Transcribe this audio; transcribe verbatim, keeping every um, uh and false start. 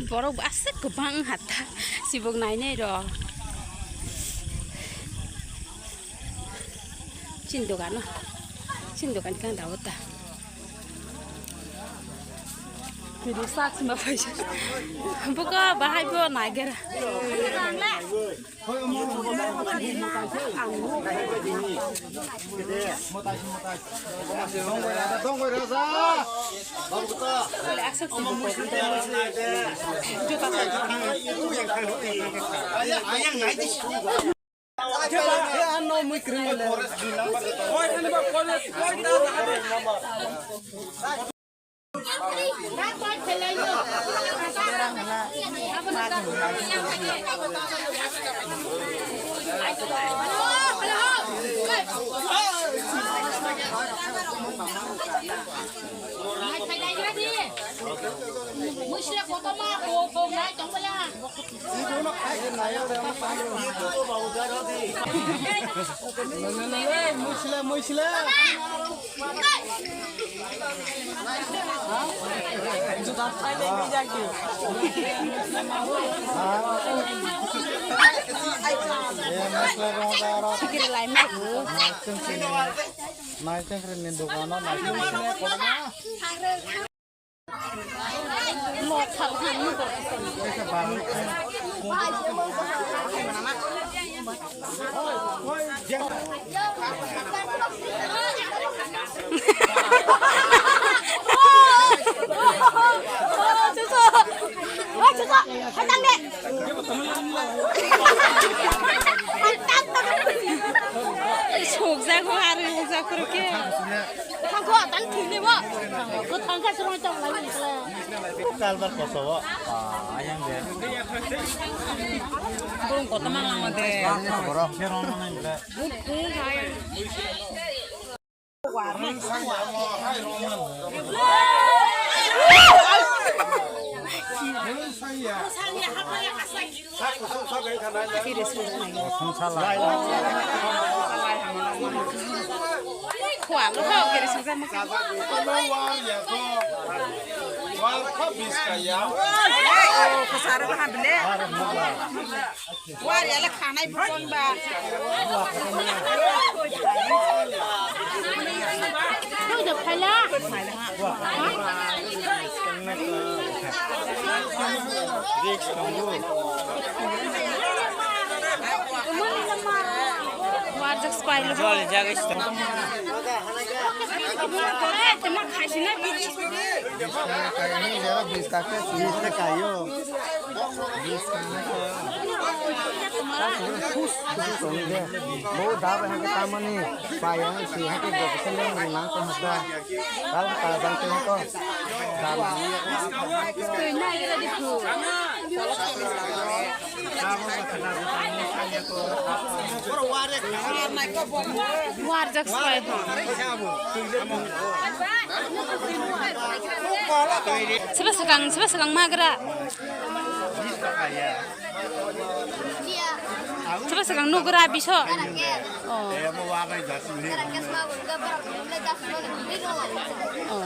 Borok bo aswk kwbang wngkha ta, chibok nainai rok. Chini dogano, chini dogan khe daw ta. Video sak sima paisa. Buka bahai bo naiger. Mwisle kotorma kok kok nai tongmaya. Mwisle, mwisle. Nai chengkri ni dogano nai. Sokjago, aro sokjago khe. Thangkho, tang thwini bo. Bo thangkha srong tong lai ni kla. Kalbar koso bo. Ayang de. Burung kotor mang lang de. Borok. Khua lo ho kiri sung sa mo. Khasar ba ha bile. War ya la khanai bukon ba. Doi da phaila. Warjak spy lo. Jol jagis to. Tama khaisina. Bis ka kayo. Bo da ba hake tamani paya si hake bo kese leng lang ko haka. Dal ka jang te ko. Dal. Tui na ira di tu. Warjak spai. Seba sakang, seba sakang magra. Seba sakang nugra biso. Oh. Oh.